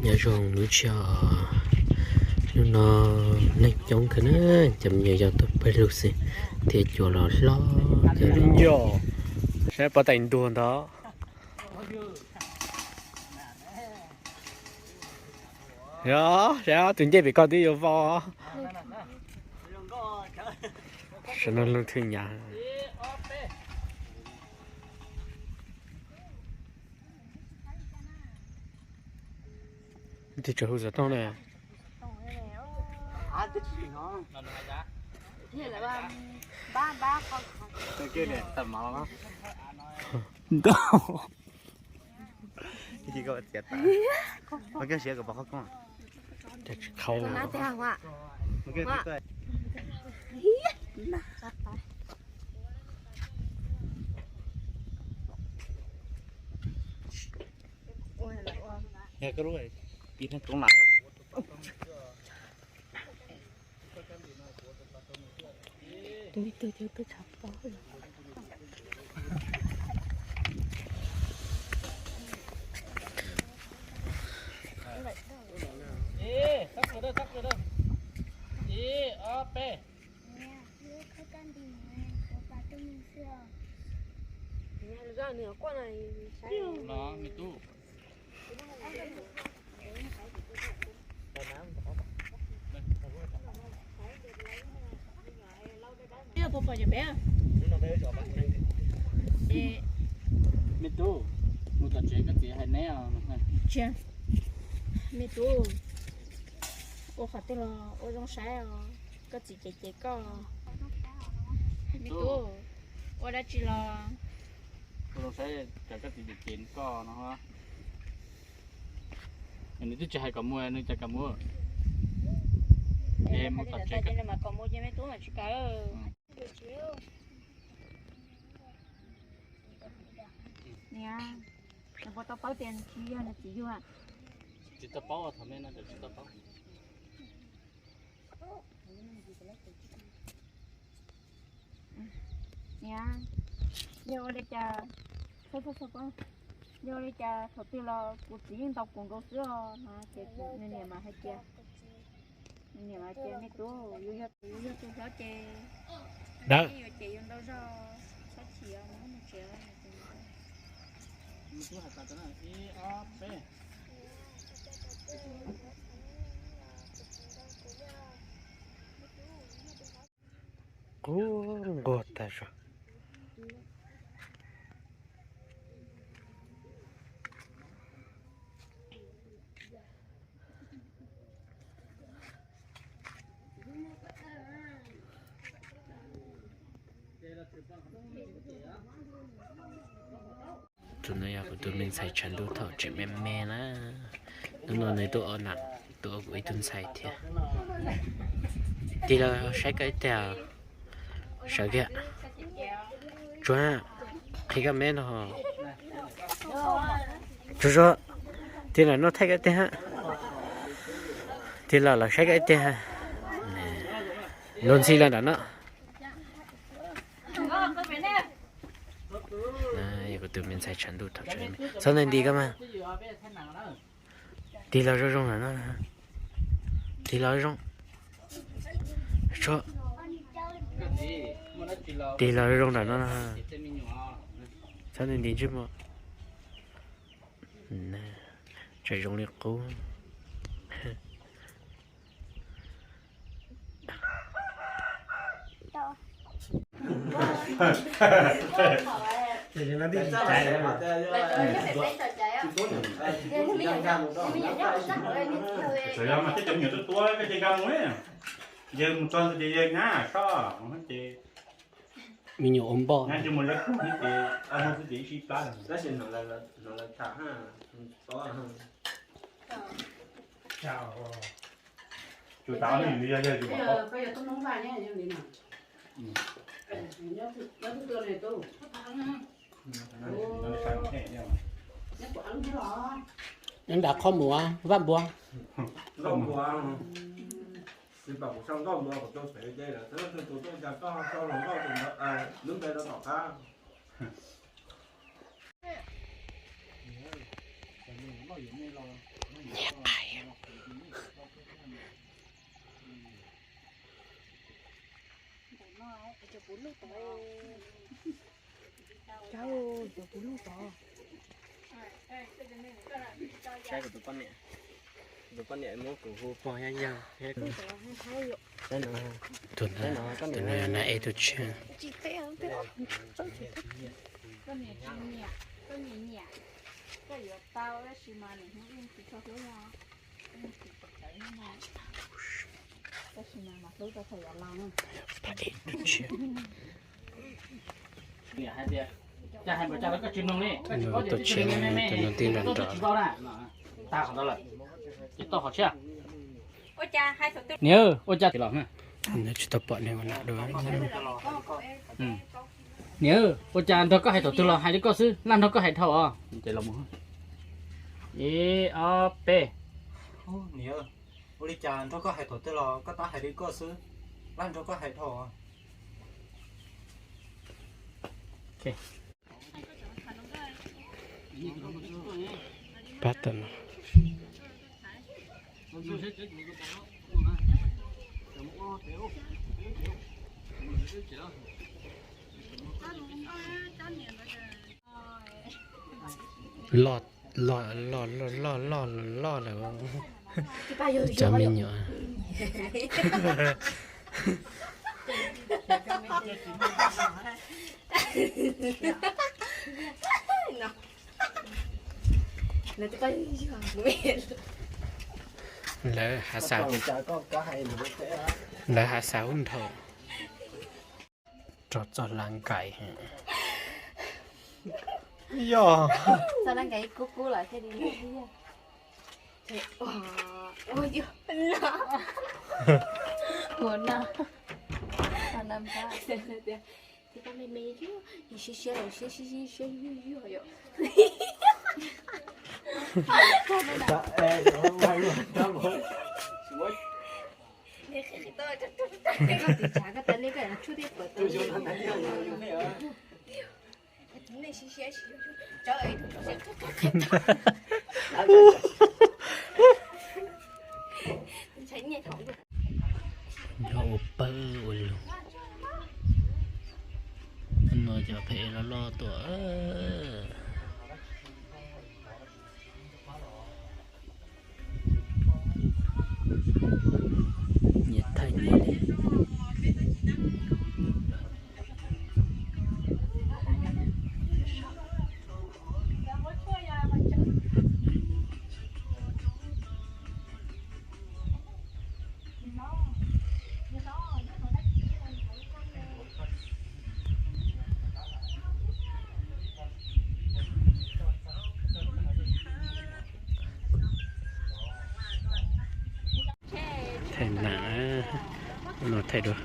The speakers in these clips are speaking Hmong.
Nyob zoo lub sij hawm, hnub no neeg coob kawg na, cov me nyuam yaus tuaj pawg lug xwb, thiab cua los hlob kawg li. Saib pob tais ntuag ntawd. Yog, saib tus ncej pem ko twb yuav vau. Saib no lub thwj nyab. Tus tsov hu xov tooj na. Ntau. Koj siav kom pom qhov koob. Tsis khau. Yog koj lub ib neeg koob lawm. Tus ib tug cov tuaj tshav pob. Ib, ob, peb. Los me tub. Me tub, mus tom tsev koj txiv hais neb os. Tsis, me tub, ua qhov twg los ua zoo saib os, koj txiv cem cem koj. Me tub, ua dab tsi los ua zoo saib, koj txiv cem cem koj no. Nws twb tsis hais kom mus, nws cas kom mus. Es mus tom tsev mas kom mus ces me tub mas tsis kam. Niam, nws puas tau paub tias tsis yog nws txiv yug? Tsis tau paub, thaum me no tsis tau paub. Niam, yog ua li cas, yog ua li cas thaum twg los kuv txiv yeej ntaus kuv nkaus xwb os no ces nws niam mas hais tias, nws niam mas tias me tub, yus yog tus hlob ces dawb, yuav cem yus ntau zog, txhob chim os, mus mus tsev. Qub nquag tag zog. Tus no yog kuv tus me ntxhais tshav ntuj thaum tseem me me na. Hnub no nws tuaj ua nam, tuaj ua kuv ib tug ntxhais thiab. Tig los saib koj ib teg. Sawv kiag. Tsuag, qhib koj meb no. Tsuag tsuag, tig los noj thaij koj ib teg ha. Tig los los saib koj ib teg ha. Luag ntxhi los nram no. Kuv tus me ntxhais tshav ntuj thaum tseem me me, txhob ntawd nti koj mas. Tig los zoo zoo nram no. Tig los zoo. Tig los zoo zoo nram no. Txhob nti ntsej muag. Tseem zoo li qub. Txawm yog mas tej cov me nyuam tuab tuab koj ces nkag mus, yawg mus txog ntawd ces yawg nyab sob ces me nyuam ua npoj nyab tsis mus lawv ces ib sib plab. Tab sis hnov lawv tham, tsuas tas yus yog yawg tsis pom. Nyob nram qhov muag vaj npua. Nkauj npua, tsis pom kuv sau nkauj npua kuv rau pem ces lawm, tus tuaj cas koj sau hluas nkauj tus ntawd, lub npe rau tom qab. Niam tais Saib kuv tus poj niam, kuv tus poj niam muab kuv hu pog yaj yawg thiab. Tus no, tus no yog nab ej tus tshiab. Pab ej tus tshiab. Tus no tus tshiab, tus no tij nrog nrog. Niam, ua cas tsis tau pom niam ua nam dua. Niam, ua cas nrog koj hais thaum twg los hais li koj xwb, laj nrog koj hais dhau os. Ib, ob, peb. Niam, ua li cas nrog koj hais thaum twg los koj tab hais li koj xwb, laj nrog koj hais dhau os. Pab tam no. Loj loj loj loj loj loj lawm. Cov me nyuam. Lawv hav xav, lawv hav xav ub nrhau rau txoj hlab nkais. Yog txoj hlab nkais kub kub los thiaj li ua no. Tis tau me me, siab siab los siab siab siab siab yuag yuag yom. Nyob ua pawg ua lug. No cov phem loj loj tuaj. Nyias thaij nyias li. Thaij nam, no thaij dua.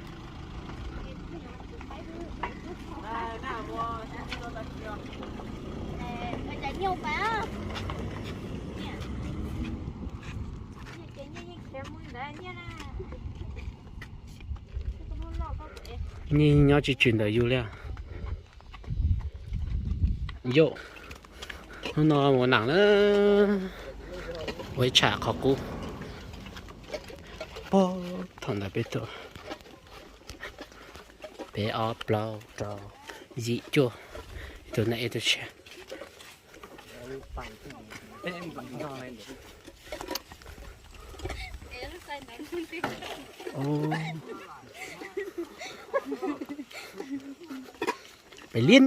Nyiaj nyob tsis tswm ntawm yus li. Yauj, hnub no mus nam na, ua ib tsham qhov qub. Pog, thaum ntawd peb tuaj, peb ob plaub rau yim cuaj, tus neej ib tug tshiab. Peb liab.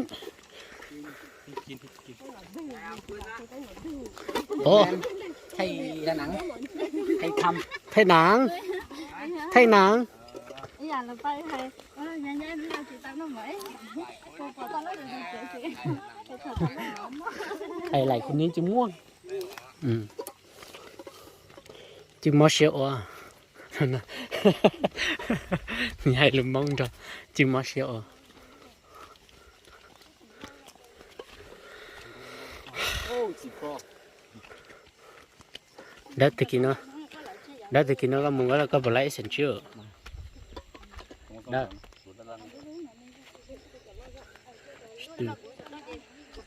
Ov, thaij nam, thaij nam. Hais lais kuv niam tsis muaj. Tsis mob siab ua. Nws hais lus Hmoob nrog, tsis mob siab ua. Dawb tag kis no, dawb tag kis no koj mus koj puas laib ib xeem tsib? Dawb,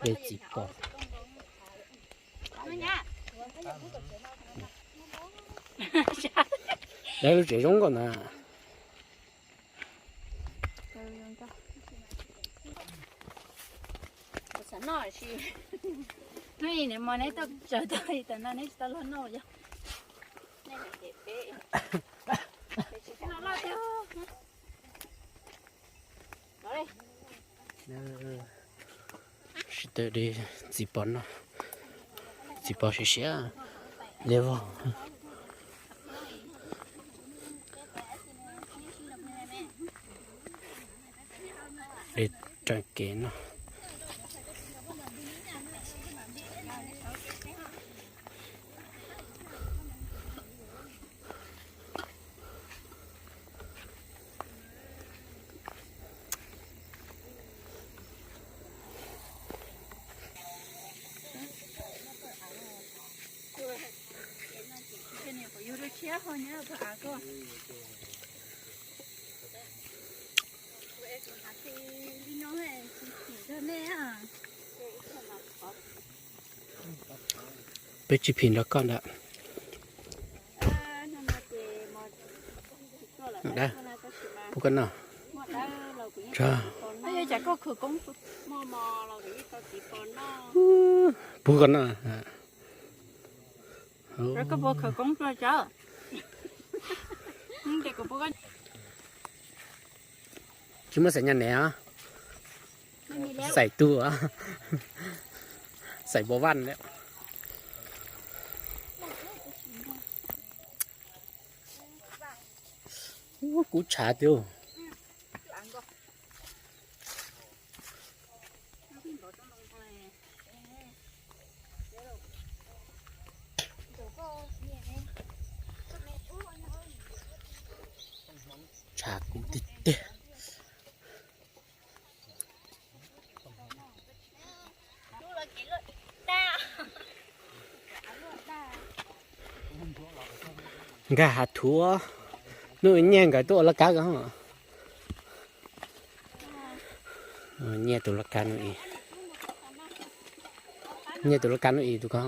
dej txiv pos. Dawb lub tsev zoo nkauj na. Hnub ib niam mos neb tuaj tsaws tau li tam no neb tsis tau luag noj yog. Sib tw di txiv pos noj, txiv pos siav siav li vog. Li raws kev noj. Peb tsis phim nrog koj ntag. Pub koj noj. Koj puas khaws koob tuaj tso? Tsis muaj xaim nyas nev os. Xaim tu, xaim npua vaj lawm. Kub tshav tiag. Tshav kub tiag tiag. Nkag hav thuv, hnub nyiaj nkawd tuaj ua laj kab ko. Nyiaj tus laj kab hnub ib, nyiaj tus laj kab hnub ib tus ko.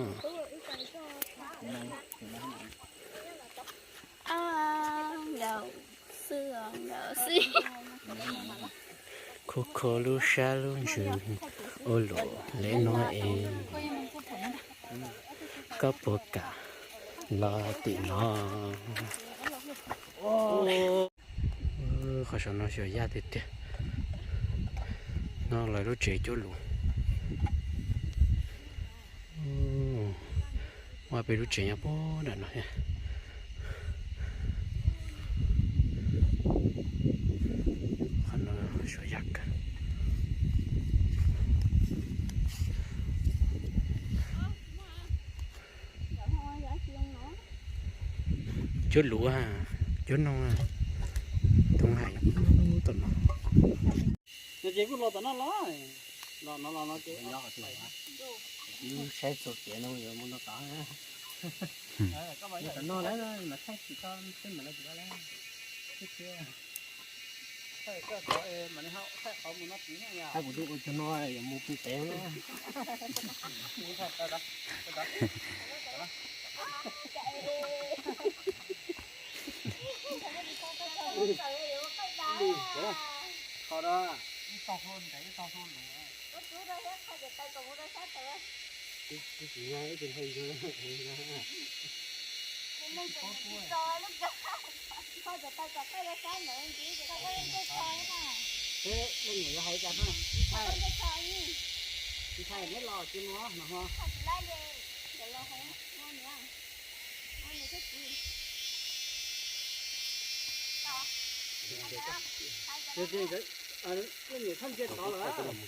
Kho kho lub sab lub ntsws ua luam li no es koj puas kam los tim no? Qhov saum no xyuas yaj tiag tiag. No lawv lub tsev cuab luv. Ua peb lub tsev nyob puag nram no thiab. Qhov no suav yaj kawg. Cuab luv, cuab noog, tus hais tom no. No ces kuj los tom no los, los no los no ces saib txog kev no yuav mus no tod. Tom no lawm mas thaij tsis tau tej mam no tsis tau lawm. Thaij kuv twb ua cov no yuav mus pw pem na. Leej niam yuav hais cas na? Tsis hais neb los tsis mus no ho. Leej niam txhob ntsia tod lawm.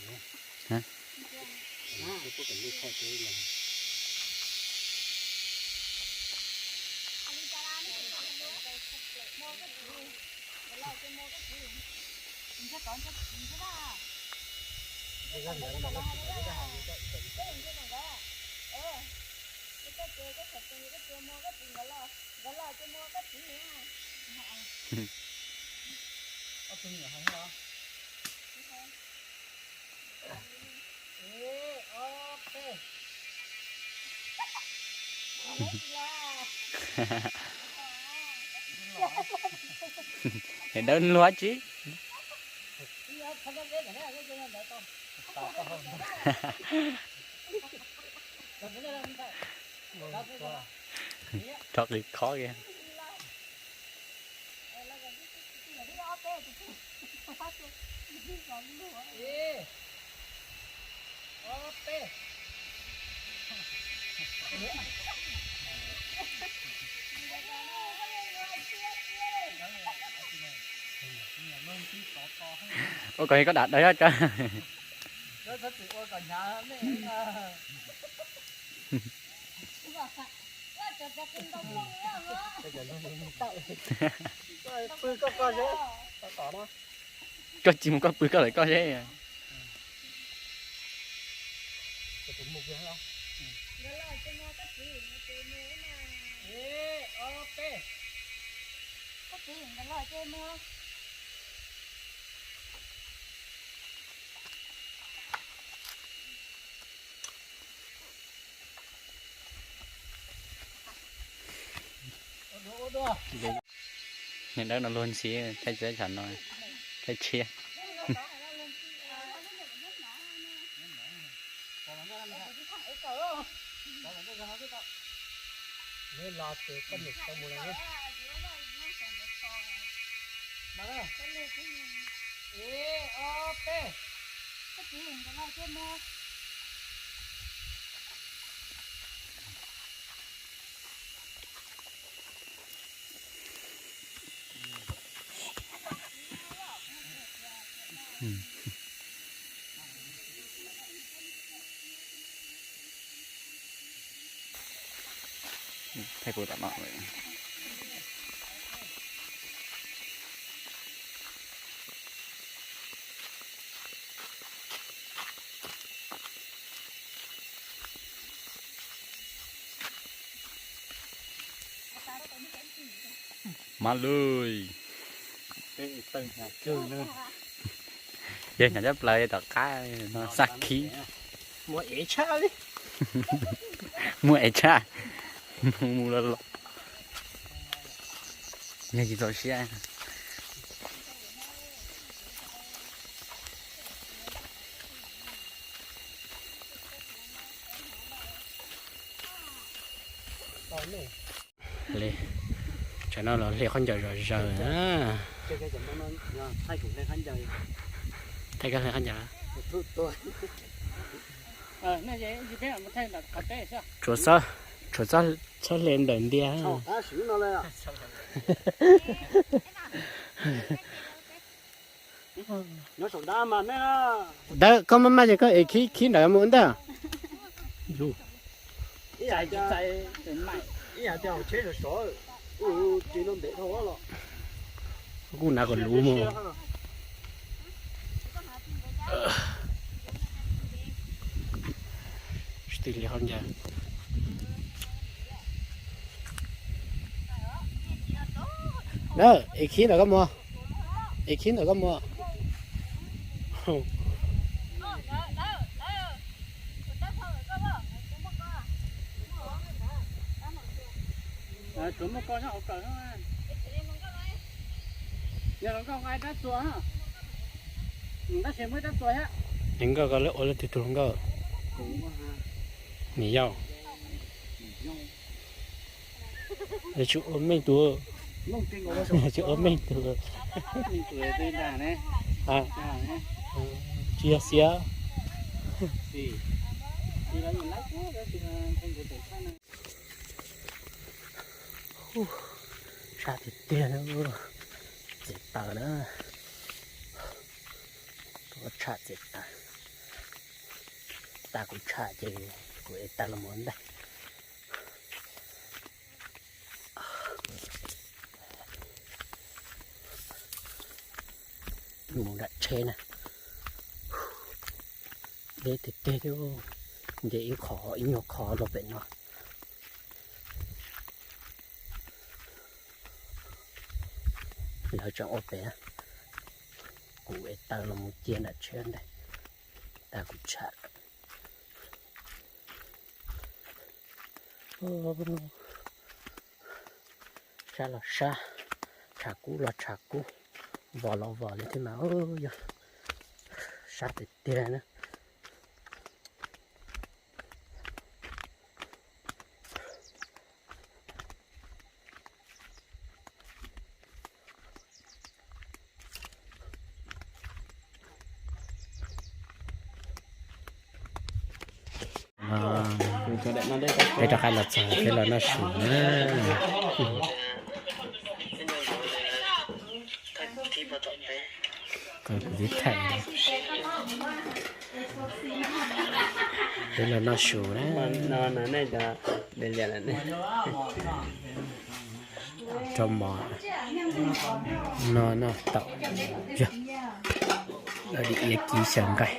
Dawb luag tsis. Rov qis khob kiag. Ua kom koj dam dawb tso. Koj tsis mus koj pw koj lawm koj seb. Niag dawb no luag ntxhi, thaij tsis thaij tsam no, thaij tshiab. Thaij kuv tom no. Mas lwj. Yog hnyav cov plaws tom qab no xaj khib. Muaj ev tshaj li. Muaj ev tshaj. Mus los los. Yog tsis txaus siab. Li, tsam no los hle khaub ncaws zom zaws na. Thaij koj hle khaub ncaws. Tsuas txhob hle ntawm ntiag. Dawb, koj maj maj ces koj ev khib khib ntawd mus ntag. Kuj hnav kom luv mus. Tsis tig li hov ncas. Ev khib ntawm koj mus, ev khib ntawm koj mus. Nkauj ko lawv ua leej twg tus hluas nkauj? Nws yau. Tsis ua meej tus, tsis ua meej tus. Tsis yog xiab. Sab tiag tiag, txiav taws na. Tshaj txiav taws. Tag kuv tshaj ces kuv ev taws los mus ntag. Mus nram tsheb na. Deb tiag tiag thiab. Nce ib qho ib nyuag qho rau pem no. Lawv tseem ua pem. Kuv ev taws los mus cia nram tsheb ntag. Tag kuv tshaj. Sab los sab, tshav kub los tshav kub, vos los vos li thiab mas yog sab tiag tiag na. Peb rov qab los txog peb los noj su na. Kuv tib tham, peb los noj su na. Rau mov no noj tau, yog di iab kib xyaw nqaij.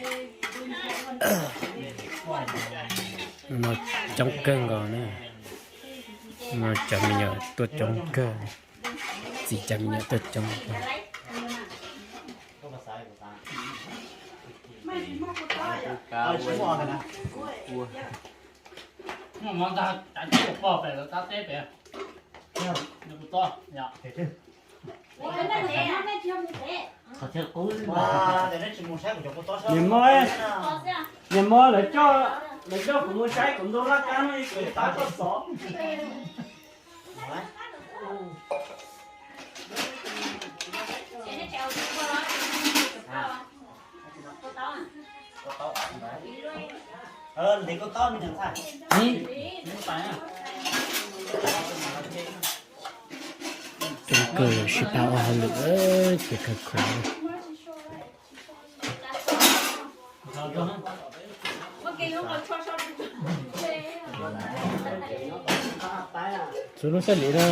No coob kawg nkaus na. No cov me nyuam tuaj coob kawg. Txiv cov me nyuam tuaj coob kawg. Niam mog, niam mog, lawv coj, lawv coj kuv mus saib kuv ntug laj kab no, kuv tab koj xov. Coob kawg, sib pab ua hauj lwm ces kawg khuav. Txug lub xab lim na.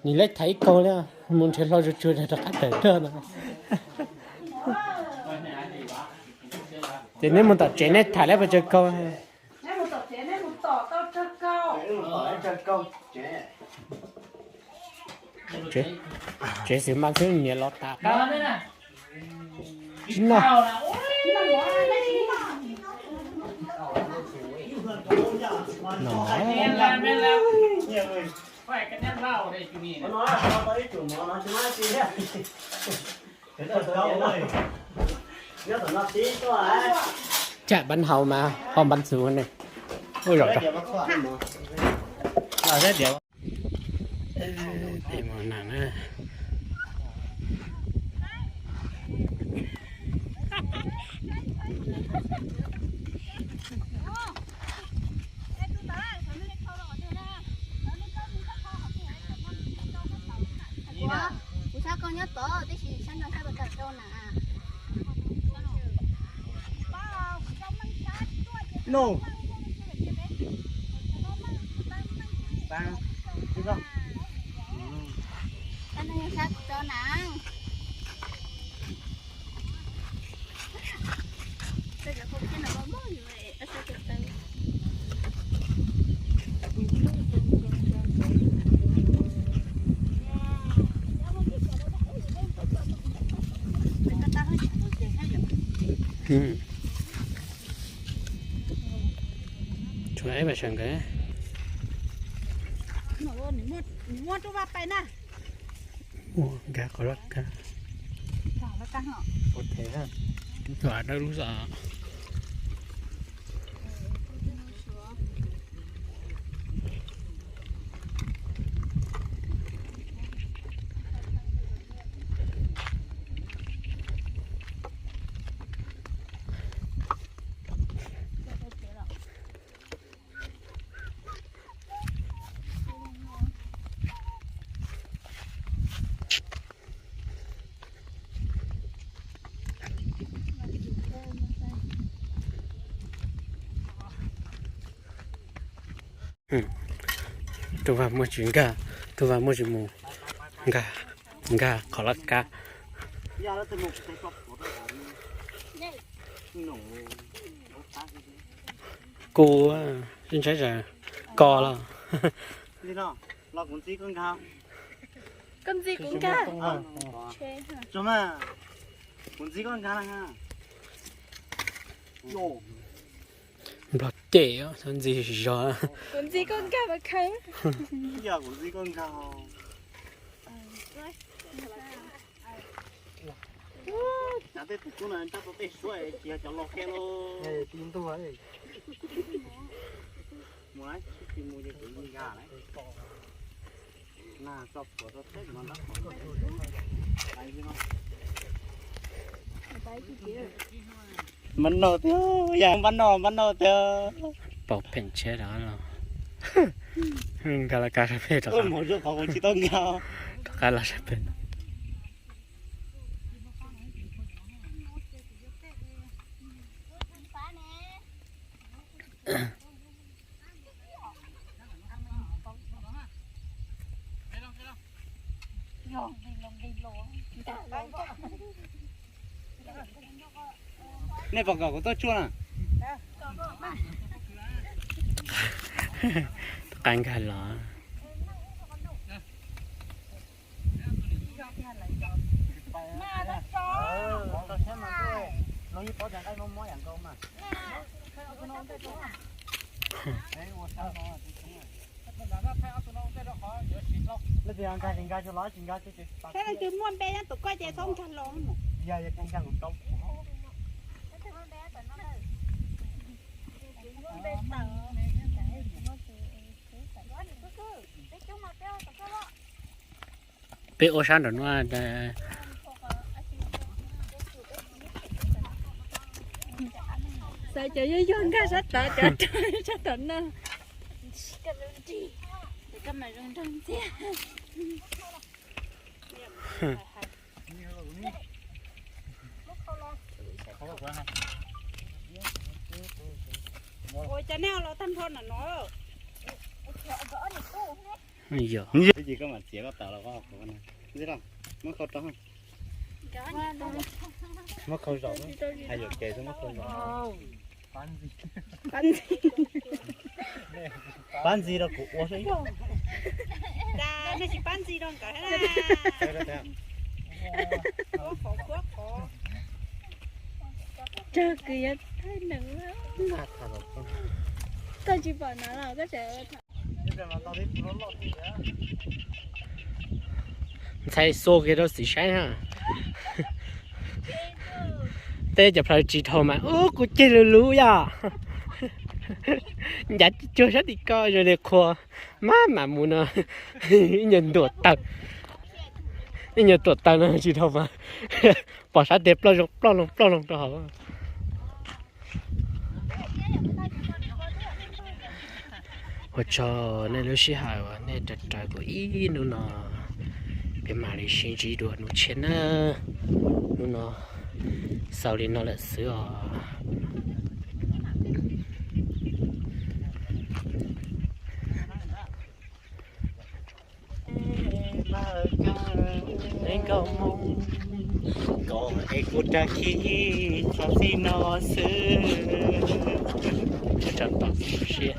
Nim lej thaiv ib kaug li, mus nrhiav hlau zuj zus rov qab tawm tuaj no. Ces neb mus tom tsev neb tham lawv puas tsawg kaug? Tsev xwm mas xwb niam los tas qab tsis noj. Chả bắn hàu mà, không bắn súng này. Ôi giời. Ê, tìm món nào nữa. Ua, kuv xav koj nyob tod tib si, sab no sab pas tawm rau na. No. Sab no sab rau na. Tshuav ib pab sawv nkawd. Muaj rau vaj pais na. Nkag qhov laj kab. Txog dawb lub xwb. Tus vaj muaj tsis nkag, tus vaj muaj tsis mus nkag, nkag qhov laj kab. Kuv ntshai tsam ko los. Koj ntxig kuv nkag. Kuv ntxig koj nkag. Nplog cem, ntxig zog. Kuv ntxig koj nkag mas kheev. Yog kuv ntxig koj nkag. Tej tus tub no nrab tau tej suab tsis yog cov loj kiag lauj. Mus na. Npab no tiag, yog npab no, npab no tiag. Pom pheem tsheb rov los. Nkag los kag sab pem rov qab. Rov qab los sab pem no. Nej pom kom kuv tuaj tsuaj na. Qab nkag los. Leej twg muaj npe nyob tus koj ces txhob nkag los. Peb ua sab nram no. Xav cov yuag yuag nkag sab tod, cov sab tom no. Ua cas nej los tag nrho nram no? Yog. Ib chim koj mam txiav koj tawm los koj qhov no. Muab khau rau. Muab khau zaum, hais yuam kev xwb muab khau zaum. Pab ntxi rau kuv ua saib yog. Nej tsis pab ntxi rau nkawd na. Rog kws yuav thaij neem. Koj tsis pom no los koj tseem ntxhais xua kiag rau xim saib na. Tej cov plaws tsis dhau mas ub kuv ceg lug lug yom. Ncav cuag sab tim ko zoo li qhua maj mam mus no. Ib nyuag ntuam taw, ib nyuag tuam taw no tsis dhau mas pom sab tes ploj zoo ploj loo ploj loo rau hauv. Ua tsaug nej lub sij hawm uas nej raws raws kuv ib hnub no, peb mam li sib ntsib dua hnub tshiab na. Hnub no xaus li no lawm xwb os. Nkauj Hmoob, koj es kuv rag khib txog txij no xwb. Rau tom siab,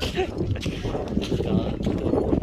koj tus